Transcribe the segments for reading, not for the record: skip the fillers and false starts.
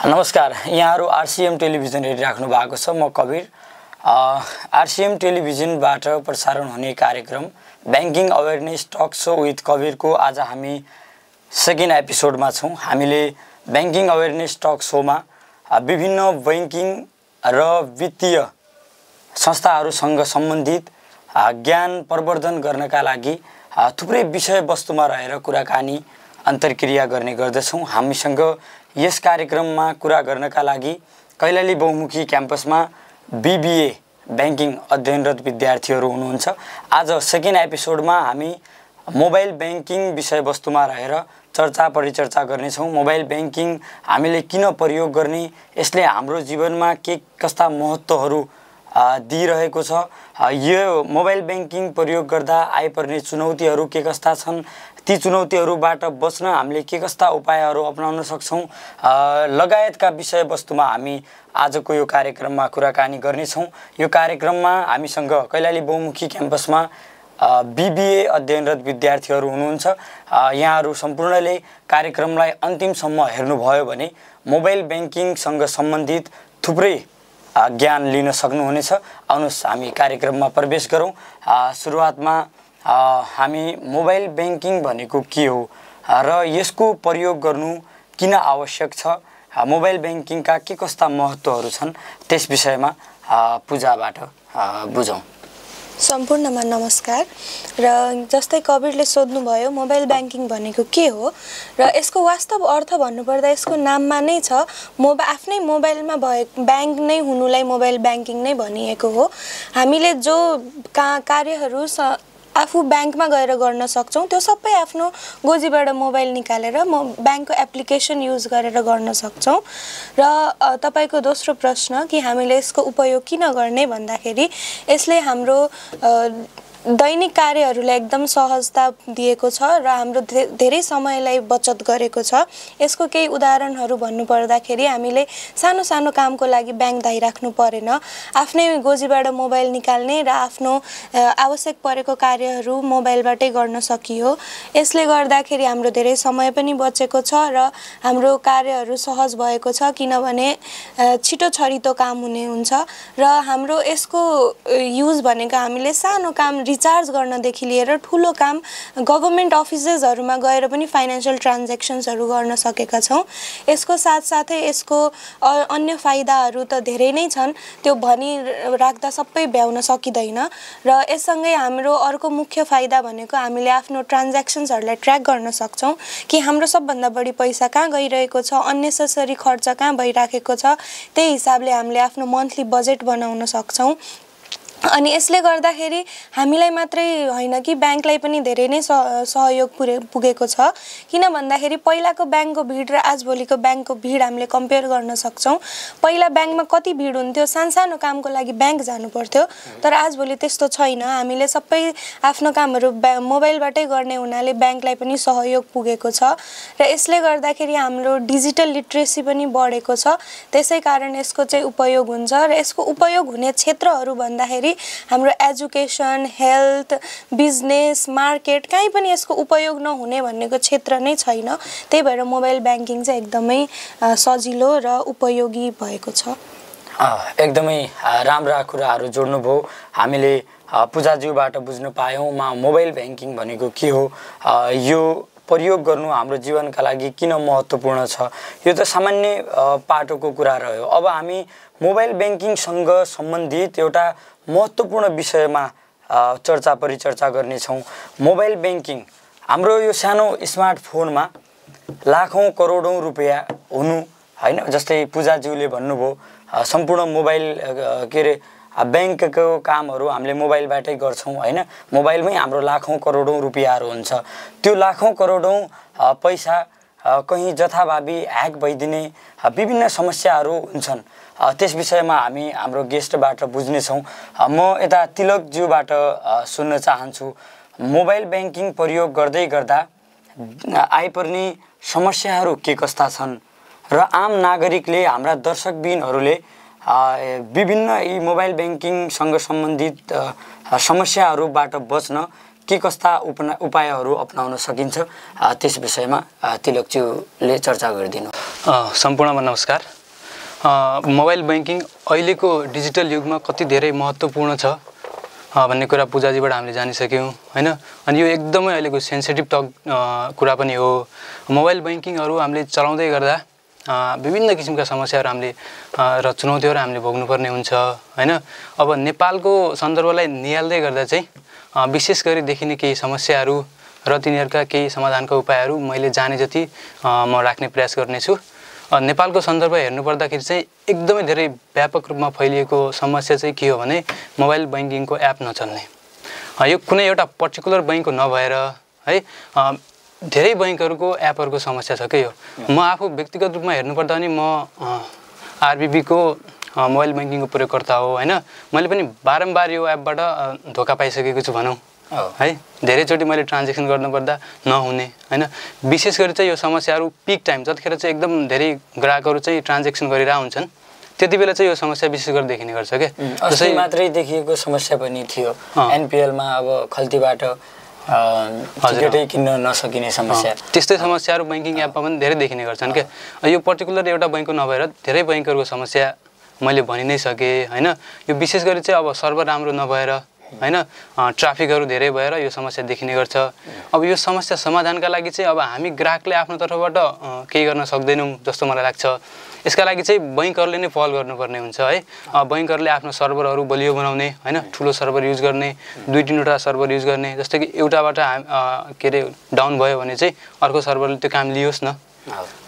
नमस्कार, यहाँहरु RCM television हेरिराख्नु भएको छ। म कबीर। आरसीएम टेलिभिजनबाट प्रसारण हुने कार्यक्रम banking awareness talk show with Kabir को आज हामी सेकेन्ड एपिसोडमा छौं। हामीले बैंकिङ अवेयरनेस टक शोमा विभिन्न बैंकिङ र वित्तीय संस्थाहरूसँग सम्बन्धित ज्ञान प्रवर्धन गर्नका लागि थुप्रै विषयवस्तुमा रहेर कुराकानी अन्तर्क्रिया गर्ने गर्दछौं। हामीसँग यस कार्यक्रममा कुरा गर्नका लागि कैलाली बहुमुखी क्याम्पसमा बीबीए बैंकिङ अध्ययनरत विद्यार्थीहरू हुनुहुन्छ। आज सेकेन्ड एपिसोडमा हामी मोबाइल बैंकिङ विषयवस्तुमा रहेर चर्चा परिचर्चा गर्नेछौं। मोबाइल बैंकिङ हामीले किन प्रयोग गर्ने, यसले हाम्रो जीवनमा के कस्ता महत्त्वहरू दिइरहेको छ, यो मोबाइल बैंकिङ प्रयोग गर्दा आइपर्ने चुनौतीहरू के कस्ता छन्, ती चुनौतीहरूबाट बच्न हामीले के कस्ता उपायहरू अपनाउन सक्छौं लगायतका विषयवस्तुमा हामी आजको यो कार्यक्रममा कुराकानी गर्नेछौं। यो कार्यक्रममा हामीसँग कैलाली बहुमुखी क्याम्पसमा बीबीए अध्ययनरत विद्यार्थीहरू हुनुहुन्छ। यहाँहरू सम्पूर्णले कार्यक्रमलाई अन्तिमसम्म हेर्नुभयो भने मोबाइल बैंकिङसँग सम्बन्धित थुप्रै ज्ञान लिन सक्नुहुनेछ। आउनुहोस् हामी कार्यक्रममा प्रवेश गरौँ। सुरुवातमा हामी मोबाइल बैंकिङ भनेको के हो र यसको प्रयोग गर्नु किन आवश्यक छ, मोबाइल बैंकिङका के कस्ता महत्त्वहरू छन्, त्यस विषयमा पूजाबाट बुझौँ। सम्पूर्णमा नमस्कार। र जस्तै कबीरले सोध्नुभयो मोबाइल बैंकिङ भनेको के हो र यसको वास्तव अर्थ भन्नुपर्दा यसको नाममा नै छ। आफ्नै मोबाइलमा बैंक नै हुनुलाई मोबाइल बैंकिङ नै भनिएको हो। हामीले जो कार्यहरू आफू बैंकमा गएर गर्न सक्छौं त्यो सबै आफ्नो गोजीबाट मोबाइल निकालेर बैंकको एप्लिकेसन युज गरेर गर्न सक्छौं। र तपाईको दोस्रो प्रश्न कि हामीले यसको उपयोग किन गर्ने भन्दाखेरि यसले हाम्रो दैनिक कार्यहरूलाई एकदम सहजता दिएको छ र हाम्रो धेरै समयलाई बचत गरेको छ। यसको केही उदाहरणहरू भन्नुपर्दाखेरि हामीले सानो सानो कामको लागि बैंक धाइराख्नु परेन, आफ्नै गोजीबाट मोबाइल निकाल्ने र आफ्नो आवश्यक परेको कार्यहरू मोबाइलबाटै गर्न सकियो। यसले गर्दाखेरि हाम्रो धेरै समय पनि बचेको छ र हाम्रो कार्यहरू सहज भएको छ, किनभने छिटो छरितो काम हुने हुन्छ। र हाम्रो यसको युज भनेको हामीले सानो काम रिचार्ज गर्नदेखि लिएर ठुलो काम गभर्नमेन्ट अफिसेसहरुमा गएर पनि फाइनान्शियल ट्रान्ज्याक्सन्सहरु गर्न सकेका छौं। यसको साथसाथै यसको अन्य फाइदाहरू त धेरै नै छन्, त्यो भनि राख्दा सबै भ्याउन सकिदैन। र यससँगै हाम्रो अर्को मुख्य फाइदा भनेको हामीले आफ्नो ट्रान्ज्याक्सन्सहरुलाई ट्र्याक गर्न सक्छौं कि हाम्रो सबभन्दा बढी पैसा कहाँ गइरहेको छ, अननेसेसरी खर्च कहाँ भइराखेको छ, त्यही हिसाबले हामीले आफ्नो मन्थली बजेट बनाउन सक्छौं। अनि यसले गर्दाखेरि हामीलाई मात्रै होइन कि बैंकलाई पनि धेरै नै सहयोग पुगेको छ। किन भन्दाखेरि पहिलाको बैंकको भिड र आजभोलिको बैंकको भिड हामीले कम्पेयर गर्न सक्छौं। पहिला बैंकमा कति भिड हुन्थ्यो, सानो कामको लागि बैंक जानु पर्थ्यो, तर आजभोलि त्यस्तो छैन। हामीले सबै आफ्नो कामहरू मोबाइलबाटै गर्ने हुनाले बैंकलाई पनि सहयोग पुगेको छ र यसले गर्दाखेरि हाम्रो डिजिटल लिटरेसी पनि बढेको छ। त्यसैकारण यसको चाहिँ उपयोग हुन्छ र यसको उपयोग हुने क्षेत्रहरू भन्दाखेरि हाम्रो एजुकेसन, हेल्थ, बिजनेस, मार्केट कहीँ पनि यसको उपयोग नहुने भन्नेको क्षेत्र नै छैन। त्यही भएर मोबाइल बैंकिङ चाहिँ एकदमै सजिलो र उपयोगी भएको छ। एकदमै राम्रा कुराहरू जोड्नुभयो। हामीले पूजाज्यूबाट बुझ्न पायौं मोबाइल बैंकिङ भनेको के हो, यो प्रयोग गर्नु हाम्रो जीवनका लागि किन महत्त्वपूर्ण छ, यो त सामान्य पाटोको कुरा रह्यो। अब हामी मोबाइल बैंकिङसँग सम्बन्धित एउटा महत्त्वपूर्ण विषयमा चर्चा परिचर्चा गर्नेछौं। मोबाइल बैंकिङ हाम्रो यो सानो स्मार्टफोनमा लाखौं करोडौं रुपैयाँ हुनु हैन, जस्तै पूजाज्यूले भन्नुभयो सम्पूर्ण मोबाइल बैंकको कामहरू हामीले मोबाइलबाटै गर्छौं हैन। मोबाइलमै हाम्रो लाखौं करोडौं रुपैयाँहरू हुन्छ। त्यो लाखौं करोडौं पैसा कहीं जथाभावी ह्याक भइदिने विभिन्न समस्याहरू हुन्छन्। त्यस विषयमा हामी हाम्रो गेस्टबाट बुझ्नेछौं। म यता तिलकज्यूबाट सुन्न चाहन्छु, मोबाइल बैंकिङ प्रयोग गर्दै गर्दा आइपर्ने समस्याहरू के कस्ता छन् र आम नागरिकले, हाम्रा दर्शकबिनहरूले विभिन्न यी मोबाइल बैंकिङसँग सम्बन्धित समस्याहरूबाट बच्न के कस्ता उपायहरू अपनाउन सकिन्छ, त्यस विषयमा तिलकज्यूले चर्चा गरिदिनु। सम्पूर्णमा नमस्कार। मोबाइल बैंकिङ अहिलेको डिजिटल युगमा कति धेरै महत्त्वपूर्ण छ भन्ने कुरा पूजाजीबाट हामीले जानिसक्यौँ हैन। अनि यो एकदमै अहिलेको सेन्सिटिभ कुरा पनि हो। मोबाइल बैंकिङहरू हामीले चलाउँदै गर्दा विभिन्न किसिमका समस्याहरू हामीले र चुनौतीहरू हामीले भोग्नुपर्ने हुन्छ हैन। अब नेपालको सन्दर्भलाई निहाल्दै गर्दा चाहिँ विशेष गरी देखिने केही समस्याहरू र तिनीहरूका केही समाधानका उपायहरू मैले जाने जति म राख्ने प्रयास गर्नेछु। नेपालको सन्दर्भ हेर्नुपर्दाखेरि चाहिँ एकदमै धेरै व्यापक रूपमा फैलिएको समस्या चाहिँ के हो भने मोबाइल बैंकिङको एप नचल्ने। यो कुनै एउटा पर्टिकुलर बैंकको नभएर है धेरै बैंकहरूको एपहरूको समस्या छ के यो। म आफू व्यक्तिगत रूपमा हेर्नुपर्दा पनि म आरबिबीको मोबाइल बैंकिङको प्रयोगकर्ता हो हैन। मैले पनि बारम्बार यो एपबाट धोका पाइसकेको छु भनौँ है। धेरैचोटि मैले ट्रान्जेक्सन गर्नुपर्दा नहुने हैन। विशेष गरी चाहिँ यो समस्याहरू पिक टाइम जतिखेर चाहिँ एकदम धेरै ग्राहकहरू चाहिँ ट्रान्जेक्सन गरिरहेका हुन्छन् त्यति बेला चाहिँ यो समस्या विशेष गरी देखिने गर्छ के। जसै मात्रै देखिएको समस्या पनि थियो एनपीएलमा अब खल्तीबाट टिकटै किन्न नसकिने समस्या। त्यस्तै समस्याहरू बैंकिङ एपमा पनि धेरै देखिने गर्छन् के। यो पर्टिकुलर एउटा बैंकको नभएर धेरै बैंकहरूको समस्या मैले भनि नै सकेँ हैन। यो विशेष गरी चाहिँ अब सर्भर राम्रो नभएर हैन ट्राफिकहरू धेरै भएर यो समस्या देखिने गर्छ। अब यो समस्या समाधानका लागि चाहिँ अब हामी ग्राहकले आफ्नो तर्फबाट केही गर्न सक्दैनौँ जस्तो मलाई लाग्छ। यसका लागि चाहिँ बैंकहरूले नै पहल गर्नुपर्ने हुन्छ है। बैंकहरूले आफ्नो सर्भरहरू बलियो बनाउने हैन, ठुलो सर्भर युज गर्ने, 2-3वटा सर्भर युज गर्ने। जस्तै कि एउटाबाट के अरे डाउन भयो भने चाहिँ अर्को सर्भरले त्यो काम लियोस् न,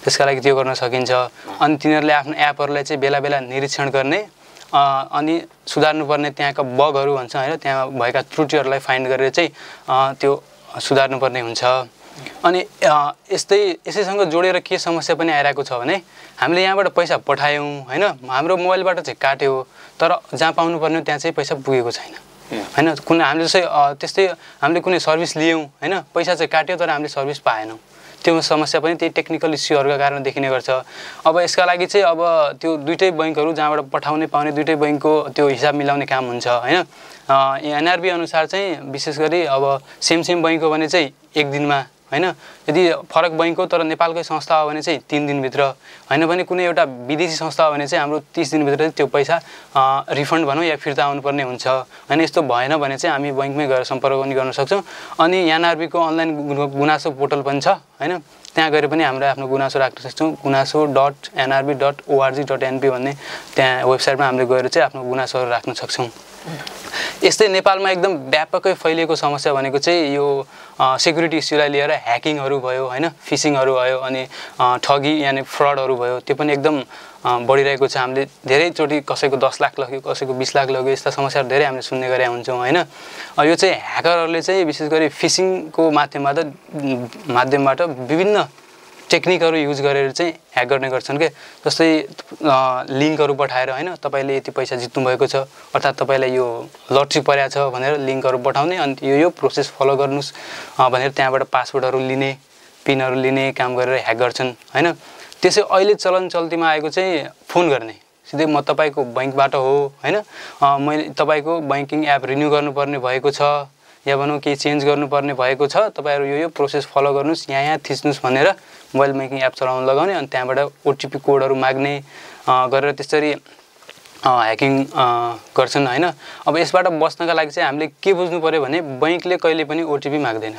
त्यसका लागि त्यो गर्न सकिन्छ। अनि तिनीहरूले आफ्नो एपहरूलाई चाहिँ बेला बेला निरीक्षण गर्ने अनि सुधार्नुपर्ने त्यहाँका बगहरू भन्छ हैन, त्यहाँ भएका त्रुटिहरूलाई फाइन्ड गरेर चाहिँ त्यो सुधार्नुपर्ने हुन्छ। अनि यसैसँग जोडेर के समस्या पनि आइरहेको छ भने हामीले यहाँबाट पैसा पठायौँ हैन, हाम्रो मोबाइलबाट चाहिँ काट्यो तर जहाँ पाउनुपर्ने त्यहाँ चाहिँ पैसा पुगेको छैन हैन। कुनै हामीले चाहिँ त्यस्तै हामीले कुनै सर्भिस लियौँ हैन, पैसा चाहिँ काट्यो तर हामीले सर्भिस पाएनौँ। त्यो समस्या पनि त्यही टेक्निकल इस्युहरूका कारण देखिने गर्छ। अब यसका लागि चाहिँ अब त्यो दुईटै बैंकहरू जहाँबाट पठाउने पाउने दुईटै बैंकको त्यो हिसाब मिलाउने काम हुन्छ हैन। एनआरबी अनुसार चाहिँ विशेष गरी अब सेम बैंक हो भने चाहिँ 1 दिनमा हैन, यदि फरक बैंक हो तर नेपालकै संस्था हो भने चाहिँ 3 दिनभित्र हैन भने कुनै एउटा विदेशी संस्था हो भने चाहिँ हाम्रो 30 दिनभित्र त्यो पैसा रिफन्ड भनौँ या फिर्ता आउनुपर्ने हुन्छ हैन। यस्तो भएन भने चाहिँ हामी बैंकमै गएर सम्पर्क पनि गर्न सक्छौँ। अनि एनआरबीको अनलाइन गुनासो पोर्टल पनि छ हैन, त्यहाँ गएर पनि हामीले आफ्नो गुनासो राख्न सक्छौँ। gunaso.nrb.org.np भन्ने त्यहाँ वेबसाइटमा हामीले गएर चाहिँ आफ्नो गुनासोहरू राख्न सक्छौँ। यस्तै नेपालमा एकदम व्यापकै फैलिएको समस्या भनेको चाहिँ यो सेक्युरिटी इस्युलाई लिएर ह्याकिङहरू भयो हैन, फिसिङहरू भयो अनि ठगी यानि फ्रडहरू भयो, त्यो पनि एकदम बढिरहेको छ। हामीले धेरैचोटि कसैको 10 लाख लग्यो, कसैको 20 लाख लग्यो, यस्ता समस्याहरू धेरै हामीले सुन्ने गरेका हुन्छौँ हैन। यो चाहिँ ह्याकरहरूले चाहिँ विशेष गरी फिसिङको माध्यमबाट विभिन्न टेक्निकहरू युज गरेर चाहिँ ह्याक गर्ने गर्छन् के। जस्तै लिङ्कहरू पठाएर हैन, तपाईले यति पैसा जित्नु भएको छ अर्थात् तपाईलाई यो लटरी परेको छ भनेर लिङ्कहरू पठाउने अनि यो प्रोसेस फलो गर्नुस् भनेर त्यहाँबाट पासवर्डहरू लिने, पिनहरू लिने काम गरेर ह्याक गर्छन् हैन। त्यसै अहिले चलन चल्तीमा आएको चाहिँ फोन गर्ने, सिधै म तपाईको बैंकबाट हो हैन, मैले तपाईको बैंकिङ एप रिन्यू गर्नुपर्ने भएको छ या भनौँ केही चेन्ज गर्नुपर्ने भएको छ, तपाईहरु यो प्रोसेस फलो गर्नुस्, यहाँ थिच्नुस् भनेर मोबाइल बैंकिङ एप चलाउन लगाउने अनि त्यहाँबाट ओटिपी कोडहरू माग्ने गरेर त्यसरी ह्याकिङ गर्छन् हैन। अब यसबाट बच्नका लागि चाहिँ हामीले के बुझ्नु पर्यो भने बैंकले कहिले पनि ओटिपी माग्दैन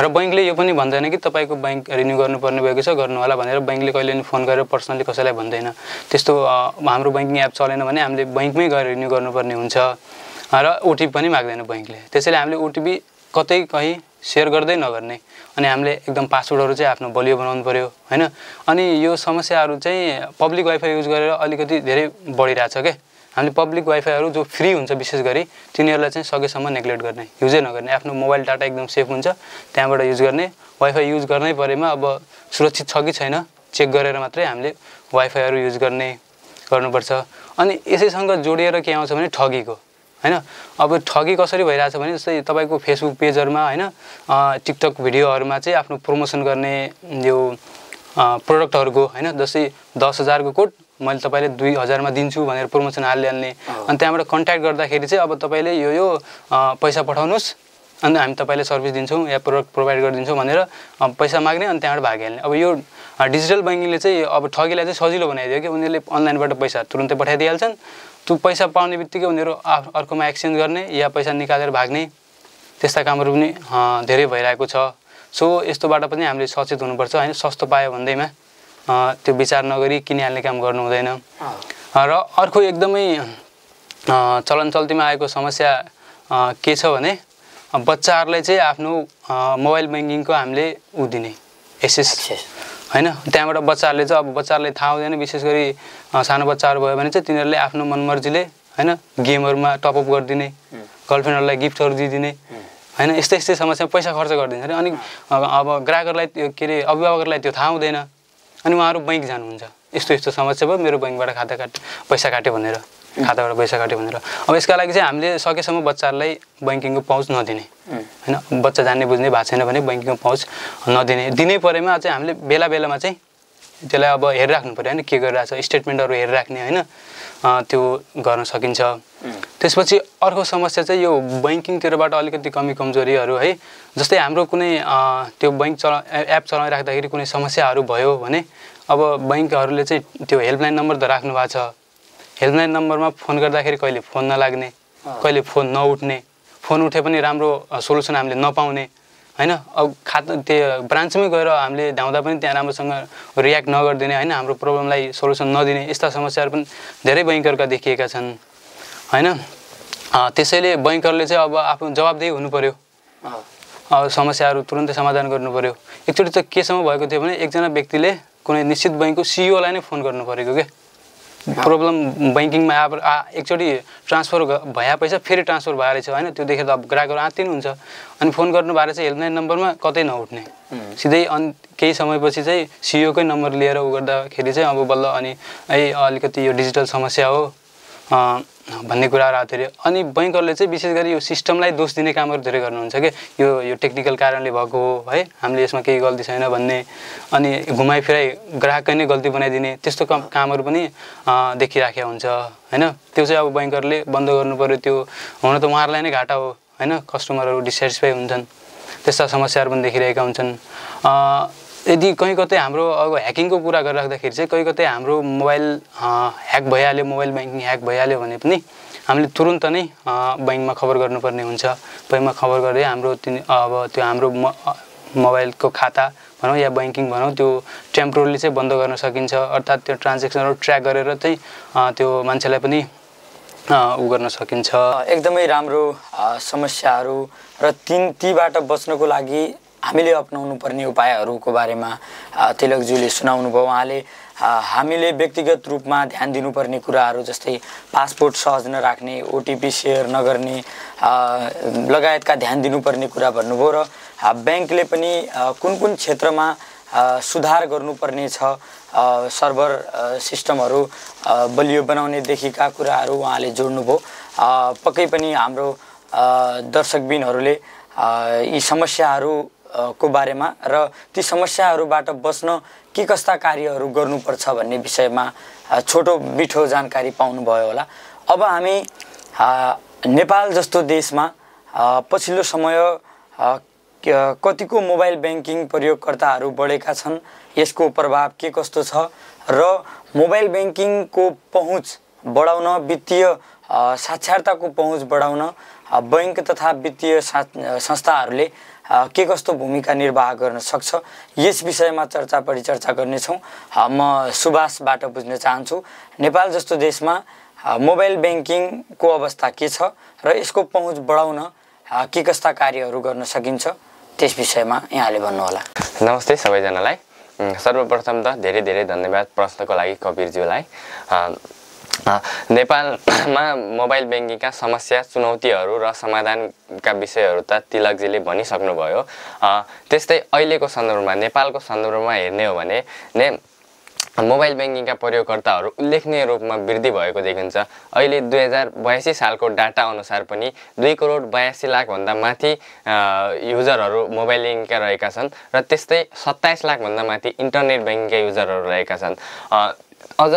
र बैंकले यो पनि भन्दैन कि तपाईको बैंक रिन्यू गर्नुपर्ने भएको छ गर्नु होला भनेर बैंकले कहिले पनि फोन गरेर पर्सनली कसैलाई भन्दैन। त्यस्तो हाम्रो बैंकिङ एप चलेन भने हामीले बैंकमै गएर रिन्यू गर्नुपर्ने हुन्छ र ओटिपी पनि माग्दैन बैंकले। त्यसैले हामीले ओटिपी कतै कहीँ शेयर गर्दै नगर्ने अनि हामीले एकदम पासवर्डहरू चाहिँ आफ्नो बलियो बनाउनु पर्यो हैन। अनि यो समस्याहरू चाहिँ पब्लिक वाइफाई युज गरेर अलिकति धेरै बढिरहेछ के। हामीले पब्लिक वाइफाईहरू जो फ्री हुन्छ विशेष गरी तिनीहरूलाई चाहिँ सकेसम्म नेग्लेक्ट गर्ने, युजै नगर्ने। आफ्नो मोबाइल डाटा एकदम सेफ हुन्छ, त्यहाँबाट युज गर्ने। वाइफाई युज गर्नै परेमा अब सुरक्षित छ कि छैन चेक गरेर मात्रै हामीले वाइफाईहरू युज गर्नुपर्छ। अनि यसैसँग जोडिएर के आउँछ भने ठगीको हैन। अब ठगी कसरी भइरहेछ भने जस्तै तपाईको फेसबुक पेजहरुमा हैन, टिकटक भिडियोहरुमा चाहिँ आफ्नो प्रमोसन गर्ने यो प्रोडक्टहरुको हैन, जस्तै 10,000 को कोड मैले तपाईले 2,000 मा दिन्छु भनेर प्रमोसन हाल्ने अनि त्यहाँबाट कन्ट्याक्ट गर्दाखेरि चाहिँ अब तपाईले यो पैसा पठाउनुस् अनि हामी तपाईलाई सर्भिस दिन्छौं या प्रोडक्ट प्रोवाइड गरिदिन्छौं भनेर पैसा माग्ने अनि त्यहाँबाट भागिहाल्ने। अब यो डिजिटल बैंकिङले चाहिँ अब ठगीलाई चाहिँ सजिलो बनाइदियो कि उनीहरूले अनलाइनबाट पैसा तुरुन्तै पठाइदिइहाल्छन्। त्यो पैसा पाउने बित्तिकै उनीहरू अर्कोमा एक्सचेन्ज गर्ने या पैसा निकालेर भाग्ने त्यस्ता कामहरू पनि धेरै भइरहेको छ। सो यस्तोबाट पनि हामीले सचेत हुनुपर्छ हैन। सस्तो पायो भन्दैमा त्यो विचार नगरी किनिहाल्ने काम गर्नु हुँदैन। र अर्को एकदमै चलन चल्तीमा आएको समस्या के छ भने बच्चाहरूलाई चाहिँ आफ्नो मोबाइल बैंकिङको हामीले दिने एक्सेस हैन। त्यहाँबाट बच्चाहरूले चाहिँ अब बच्चाहरूलाई थाहा हुँदैन, विशेष गरी सानो बच्चाहरू भयो भने चाहिँ तिनीहरूले आफ्नो मनमर्जीले हैन गेमहरूमा टपअप गरिदिने, गर्लफ्रेन्डहरूलाई गिफ्टहरू दिइदिने हैन। यस्तै समस्या पैसा खर्च गरिदिन्छ अरे। अनि अब ग्राहकहरूलाई त्यो के अरे अभिभावकहरूलाई त्यो थाहा हुँदैन अनि उहाँहरू बैंक जानुहुन्छ। यस्तो समस्या भयो, मेरो बैंकबाट पैसा काट्यो भनेर, खाताबाट पैसा काट्यो भनेर। अब यसका लागि चाहिँ हामीले सकेसम्म बच्चाहरूलाई बैंकिङको पहुँच नदिने हैन। बच्चा जान्ने बुझ्ने भएको छैन भने बैंकिङको पहुँच नदिने। दिनै परेमा चाहिँ हामीले बेला बेलामा चाहिँ त्यसलाई अब हेरिराख्नु पर्यो हैन, के गरिरहेछ, स्टेटमेन्टहरू हेरिराख्ने हैन, त्यो गर्न सकिन्छ। त्यसपछि अर्को समस्या चाहिँ यो बैंकिङतिरबाट अलिकति कमी कमजोरीहरू है। जस्तै हाम्रो कुनै त्यो बैंक एप चलाइराख्दाखेरि कुनै समस्याहरू भयो भने अब बैंकहरूले चाहिँ त्यो हेल्पलाइन नम्बर त राख्नु भएको छ। हेल्पलाइन नम्बरमा फोन गर्दाखेरि कहिले फोन नलाग्ने, कहिले फोन नउठ्ने, फोन उठे पनि राम्रो सोलुसन हामीले नपाउने हैन। अब त्यो ब्रान्चमै गएर हामीले धाउँदा पनि त्यहाँ राम्रोसँग रियाक्ट नगरिदिने हैन, हाम्रो प्रब्लमलाई सोलुसन नदिने, यस्ता समस्याहरू पनि धेरै बैंकहरूका देखिएका छन् हैन। त्यसैले बैंकहरूले चाहिँ अब आफ्नो जवाबदेही हुनु पर्यो। अब समस्याहरू तुरुन्तै समाधान गर्नु पर्यो। एकचोटि त केसम्म भएको थियो भने एकजना व्यक्तिले कुनै निश्चित बैंकको सिइओलाई नै फोन गर्नु परेको के प्रब्लम बैंकिङमा अब एकचोटि ट्रान्सफर भए पैसा फेरि ट्रान्सफर भएर छ हैन। त्यो देखेर अब ग्राहकहरू आत्तिनुहुन्छ अनि फोन गर्नु भएर चाहिँ हेल्पलाइन नम्बरमा कतै नउठ्ने, सिधै केही समयपछि चाहिँ सिइओकै नम्बर लिएर गर्दाखेरि चाहिँ अब बल्ल अनि अलिकति यो डिजिटल समस्या हो भन्ने कुराहरू आएको थियो। अनि बैंकहरूले चाहिँ विशेष गरी यो सिस्टमलाई दोष दिने कामहरू धेरै गर्नुहुन्छ कि यो टेक्निकल कारणले भएको हो है, हामीले यसमा केही गल्ती छैन भन्ने, अनि घुमाइ फिराइ ग्राहककै नै गल्ती बनाइदिने, त्यस्तो कामहरू पनि देखिराखेको हुन्छ हैन। त्यो चाहिँ अब बैंकहरूले बन्द गर्नु पर्यो। त्यो हुन त उहाँहरूलाई नै घाटा हो हैन, कस्टमरहरू डिसेटिस्फाई हुन्छन्, त्यस्ता समस्याहरू पनि देखिरहेका हुन्छन्। यदि कहीँ कतै हाम्रो अब ह्याकिङको कुरा गरिराख्दाखेरि चाहिँ कहीँ कतै हाम्रो मोबाइल ह्याक भइहाल्यो, मोबाइल ब्याङ्किङ ह्याक भइहाल्यो भने पनि हामीले तुरुन्त नै बैंकमा खबर गर्नुपर्ने हुन्छ। बैंकमा खबर गर्दै हाम्रो अब त्यो हाम्रो मोबाइलको खाता भनौँ या ब्याङ्किङ भनौँ त्यो टेम्पोरली चाहिँ बन्द गर्न सकिन्छ। अर्थात् त्यो ट्रान्जेक्सनहरू ट्र्याक गरेर चाहिँ त्यो मान्छेलाई पनि गर्न सकिन्छ। एकदमै राम्रो समस्याहरू र तीबाट बच्नको लागि हामीले अपनाउनु पर्ने उपायहरूको बारेमा तिलकज्यूले सुनाउनु भयो। उहाँले हामीले व्यक्तिगत रूपमा ध्यान दिनुपर्ने कुराहरू जस्तै पासपोर्ट सहज नराख्ने, ओटिपी सेयर नगर्ने लगायतका ध्यान दिनुपर्ने कुरा भन्नुभयो। र ब्याङ्कले पनि कुन कुन क्षेत्रमा सुधार गर्नुपर्ने छ, सर्भर सिस्टमहरू बलियो बनाउनेदेखिका कुराहरू उहाँले जोड्नुभयो। पक्कै पनि हाम्रो दर्शकबिनहरूले यी समस्याहरू को बारेमा र ती समस्याहरूबाट बच्न के कस्ता कार्यहरू गर्नुपर्छ भन्ने विषयमा छोटो मिठो जानकारी पाउनुभयो होला। अब हामी नेपाल जस्तो देशमा पछिल्लो समय कतिको मोबाइल ब्याङ्किङ प्रयोगकर्ताहरू बढेका छन्, यसको प्रभाव के कस्तो छ र मोबाइल ब्याङ्किङको पहुँच बढाउन, वित्तीय साक्षरताको पहुँच बढाउन बैंक तथा वित्तीय संस्थाहरूले के कस्तो भूमिका निर्वाह गर्न सक्छ, यस विषयमा परिचर्चा गर्नेछौँ। म सुभाषबाट बुझ्न चाहन्छु नेपाल जस्तो देशमा मोबाइल ब्याङ्किङको अवस्था के छ र यसको पहुँच बढाउन के कस्ता कार्यहरू गर्न सकिन्छ, त्यस विषयमा यहाँले भन्नुहोला। नमस्ते सबैजनालाई। सर्वप्रथम त धेरै धेरै धन्यवाद प्रश्नको लागि कवीरज्यूलाई। नेपालमा मोबाइल ब्याङ्किङका समस्या, चुनौतीहरू र समाधानका विषयहरू त तिलकजीले भनिसक्नुभयो। त्यस्तै अहिलेको सन्दर्भमा, नेपालको सन्दर्भमा हेर्ने हो भने मोबाइल ब्याङ्किङका प्रयोगकर्ताहरू उल्लेखनीय रूपमा वृद्धि भएको देखिन्छ। अहिले 2082 सालको डाटा अनुसार पनि 2,82,00,000 भन्दा माथि युजरहरू मोबाइल ब्याङ्किङका रहेका छन् र त्यस्तै 27 लाख भन्दा माथि इन्टरनेट ब्याङ्किङका युजरहरू रहेका छन्। अझ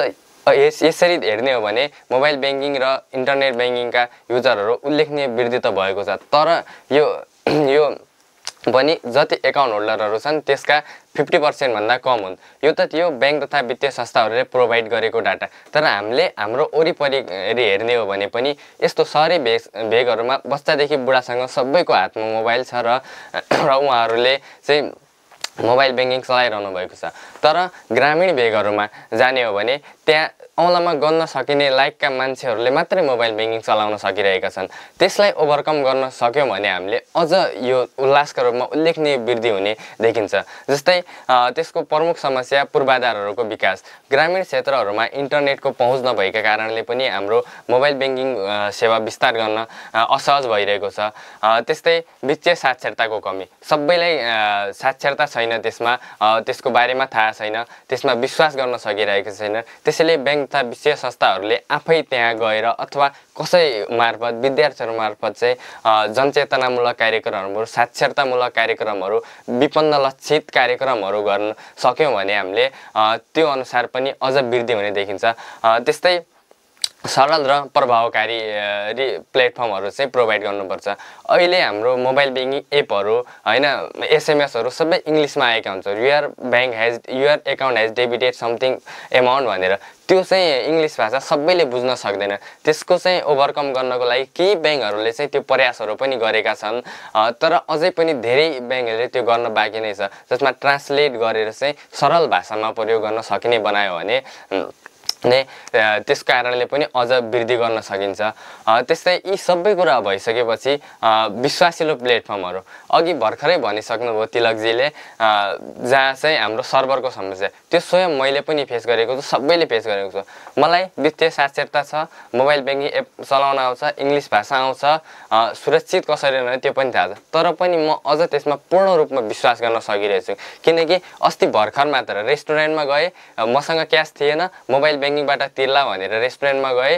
यसरी हेर्ने हो भने मोबाइल ब्याङ्किङ र इन्टरनेट ब्याङ्किङका युजरहरू उल्लेखनीय वृद्धि त भएको छ, तर यो पनि जति एकाउन्ट होल्डरहरू छन् त्यसका 50% भन्दा कम हुन्। यो त थियो बैंक तथा वित्तीय संस्थाहरूले प्रोभाइड गरेको डाटा। तर हामीले हाम्रो वरिपरि हेर्ने हो भने पनि यस्तो सहरी भेगहरूमा बच्चादेखि बुढासँग सबैको हातमा मोबाइल छ र उहाँहरूले चाहिँ मोबाइल ब्याङ्किङ चलाइरहनु भएको छ। तर ग्रामीण भेगहरूमा जाने हो भने त्यहाँ औँलामा गन्न सकिने लायकका मान्छेहरूले मात्रै मोबाइल ब्याङ्किङ चलाउन सकिरहेका छन्। त्यसलाई ओभरकम गर्न सक्यौँ भने हामीले अझ यो उल्लासका रूपमा उल्लेखनीय वृद्धि हुने देखिन्छ। जस्तै त्यसको प्रमुख समस्या पूर्वाधारहरूको विकास। ग्रामीण क्षेत्रहरूमा इन्टरनेटको पहुँच नभएका कारणले पनि हाम्रो मोबाइल ब्याङ्किङ सेवा विस्तार गर्न असहज भइरहेको छ। त्यस्तै वित्तीय साक्षरताको कमी। सबैलाई साक्षरता छैन, त्यसमा त्यसको बारेमा थाहा छैन, त्यसमा विश्वास गर्न सकिरहेको छैन। त्यसैले बैंक तथा वित्तीय संस्थाहरूले आफै त्यहाँ गएर अथवा कसै मार्फत विद्यार्थीहरू मार्फत चाहिँ जनचेतनामूलक कार्यक्रमहरू, साक्षरतामूलक कार्यक्रमहरू, विपन्न लक्षित कार्यक्रमहरू गर्न सक्यौँ भने हामीले त्यो अनुसार पनि अझ वृद्धि हुने देखिन्छ। त्यस्तै सरल र प्रभावकारी प्लेटफर्महरू चाहिँ प्रोभाइड गर्नुपर्छ। अहिले हाम्रो मोबाइल ब्याङ्किङ एपहरू हैन, एसएमएसहरू सबै इङ्ग्लिसमा आएका हुन्छ। Your account has debited something amount भनेर। त्यो चाहिँ इङ्ग्लिस भाषा सबैले बुझ्न सक्दैन। त्यसको चाहिँ ओभरकम गर्नको लागि केही ब्याङ्कहरूले चाहिँ त्यो प्रयासहरू पनि गरेका छन्। तर अझै पनि धेरै ब्याङ्कहरूले त्यो गर्न बाँकी नै छ, जसमा ट्रान्सलेट गरेर चाहिँ सरल भाषामा प्रयोग गर्न सकिने बनायो भने त्यस कारणले पनि अझ वृद्धि गर्न सकिन्छ। त्यस्तै यी सबै कुरा भइसकेपछि विश्वासिलो प्लेटफर्महरू अघि भर्खरै भनिसक्नुभयो तिलकजीले, जहाँ चाहिँ हाम्रो सर्भरको समस्या, त्यो स्वयं मैले पनि फेस गरेको छु, सबैले फेस गरेको छु। मलाई वित्तीय साक्षरता छ, मोबाइल ब्याङ्किङ एप चलाउन आउँछ, इङ्ग्लिस भाषा आउँछ, सुरक्षित कसरी रहने त्यो पनि थाहा छ। तर पनि म अझ त्यसमा पूर्ण रूपमा विश्वास गर्न सकिरहेको छु। किनकि अस्ति भर्खर मात्र रेस्टुरेन्टमा गएँ, मसँग क्यास थिएन, मोबाइल ब्याङ्किङबाट तिर्ला भनेर रेस्टुरेन्टमा गएँ,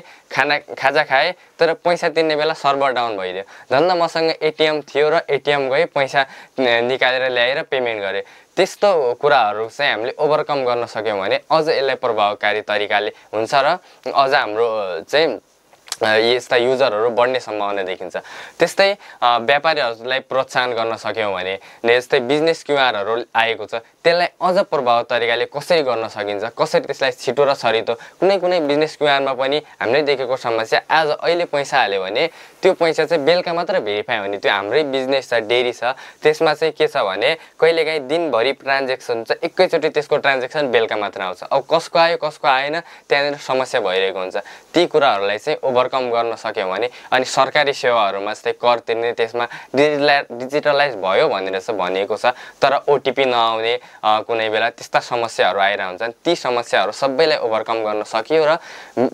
खाजा खाएँ, तर पैसा तिर्ने बेला सर्भर डाउन भइदियो। झन् मसँग एटिएम थियो र एटिएम गएँ, पैसा निकालेर ल्याएर पेमेन्ट गरेँ। त्यस्तो कुराहरू चाहिँ हामीले ओभरकम गर्न सक्यौँ भने अझ यसलाई प्रभावकारी तरिकाले हुन्छ र अझ हाम्रो चाहिँ यस्ता युजरहरू बढ्ने सम्भावना देखिन्छ। त्यस्तै व्यापारीहरूलाई प्रोत्साहन गर्न सक्यौँ भने जस्तै बिजनेस क्युआरहरू आएको छ, त्यसलाई अझ प्रभाव तरिकाले कसरी गर्न सकिन्छ, कसरी त्यसलाई छिटो र छरितो। कुनै बिजनेस क्युआरमा पनि हामीले देखेको समस्या, आज अहिले पैसा हाल्यो भने त्यो पैसा चाहिँ बेलुका मात्र भेरिफाई हुने। त्यो हाम्रै बिजनेस छ, डेरी छ, त्यसमा चाहिँ के छ भने कहिलेकाहीँ दिनभरि ट्रान्जेक्सन छ, एकैचोटि त्यसको ट्रान्जेक्सन बेलुका मात्र आउँछ। अब कसको आयो कसको आएन त्यहाँनिर समस्या भइरहेको हुन्छ। ती कुराहरूलाई चाहिँ ओभरकम गर्न सक्यौँ भने अनि सरकारी सेवाहरूमा चाहिँ कर तिर्ने त्यसमा डिजिटलाइज भयो भनेर चाहिँ भनिएको छ। तर ओटिपी नआउने कुनै बेला त्यस्ता समस्याहरू आइरहेको हुन्छन्। ती समस्याहरू सबैलाई ओभरकम गर्न सकियो र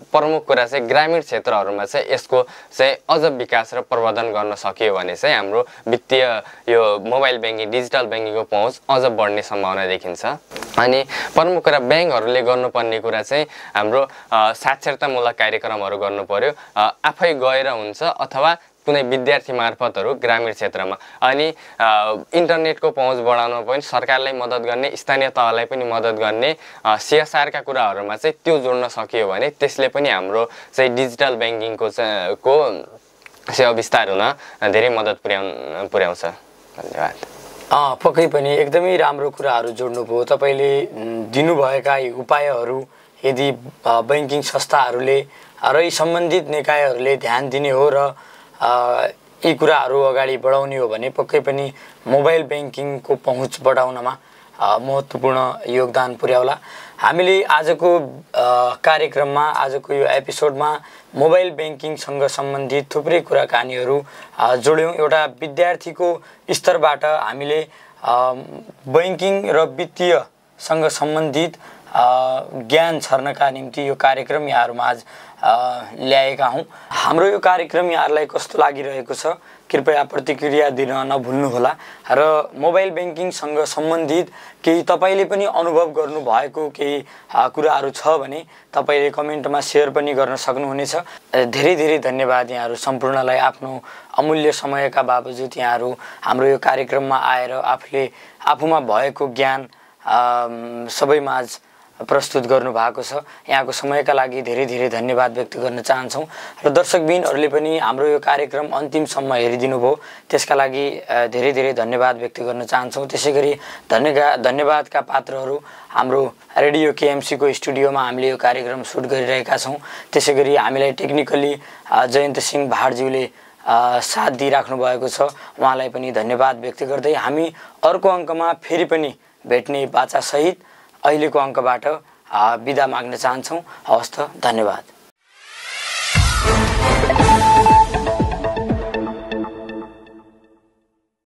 प्रमुख कुरा चाहिँ ग्रामीण क्षेत्रहरूमा चाहिँ यसको चाहिँ अझ विकास र प्रवर्धन गर्न सकियो भने चाहिँ हाम्रो वित्तीय यो मोबाइल ब्याङ्किङ, डिजिटल ब्याङ्किङको पहुँच अझ बढ्ने सम्भावना देखिन्छ। अनि प्रमुख कुरा ब्याङ्कहरूले गर्नुपर्ने कुरा चाहिँ हाम्रो साक्षरतामूलक कार्यक्रमहरू गर्नु पर्यो। आफै गएर हुन्छ अथवा कुनै विद्यार्थी मार्फतहरू ग्रामीण क्षेत्रमा। अनि इन्टरनेटको पहुँच बढाउन पनि सरकारलाई मद्दत गर्ने, स्थानीय तहलाई पनि मद्दत गर्ने, CSRका कुराहरूमा चाहिँ त्यो जोड्न सकियो भने त्यसले पनि हाम्रो चाहिँ डिजिटल ब्याङ्किङको सेवा विस्तार हुन धेरै मद्दत पुर्याउँछ। धन्यवाद। पक्कै पनि एकदमै राम्रो कुराहरू जोड्नुभयो तपाईँले। दिनुभएका यी उपायहरू यदि ब्याङ्किङ संस्थाहरूले र यी सम्बन्धित निकायहरूले ध्यान दिने हो र यी कुराहरू अगाडि बढाउने हो भने पक्कै पनि मोबाइल ब्याङ्किङको पहुँच बढाउनमा महत्त्वपूर्ण योगदान पुर्याउला। हामीले आजको कार्यक्रममा, आजको यो एपिसोडमा मोबाइल ब्याङ्किङसँग सम्बन्धित थुप्रै कुराकानीहरू जोड्यौँ। एउटा विद्यार्थीको स्तरबाट हामीले ब्याङ्किङ र वित्तीयसँग सम्बन्धित ज्ञान छर्नका निम्ति यो कार्यक्रम यहाँहरूमा आज ल्याएका हौँ। हाम्रो यो कार्यक्रम यहाँहरूलाई कस्तो लागिरहेको छ कृपया प्रतिक्रिया दिन नभुल्नुहोला। र मोबाइल ब्याङ्किङसँग सम्बन्धित केही तपाईँले पनि अनुभव गर्नुभएको केही कुराहरू छ भने तपाईँले कमेन्टमा सेयर पनि गर्न सक्नुहुनेछ। धेरै धेरै धन्यवाद यहाँहरू सम्पूर्णलाई। आफ्नो अमूल्य समयका बावजुद यहाँहरू हाम्रो यो कार्यक्रममा आएर आफूमा भएको ज्ञान सबैमाझ प्रस्तुत गर्नुभएको छ। यहाँको समयका लागि धेरै धेरै धन्यवाद व्यक्त गर्न चाहन्छौँ र दर्शकबिनहरूले पनि हाम्रो यो कार्यक्रम अन्तिमसम्म हेरिदिनु भयो, त्यसका लागि धेरै धेरै धन्यवाद व्यक्त गर्न चाहन्छौँ। त्यसै गरी धन्यवादका पात्रहरू हाम्रो रेडियो केएमसीको स्टुडियोमा हामीले यो कार्यक्रम सुट गरिरहेका छौँ। त्यसै गरी हामीलाई टेक्निकली जयन्त सिंह भाडज्यूले साथ दिइराख्नु भएको छ, उहाँलाई पनि धन्यवाद व्यक्त गर्दै हामी अर्को अङ्कमा फेरि पनि भेट्ने बाचासहित अहिलेको अङ्कबाट बिदा माग्न चाहन्छौँ। हवस् त, धन्यवाद।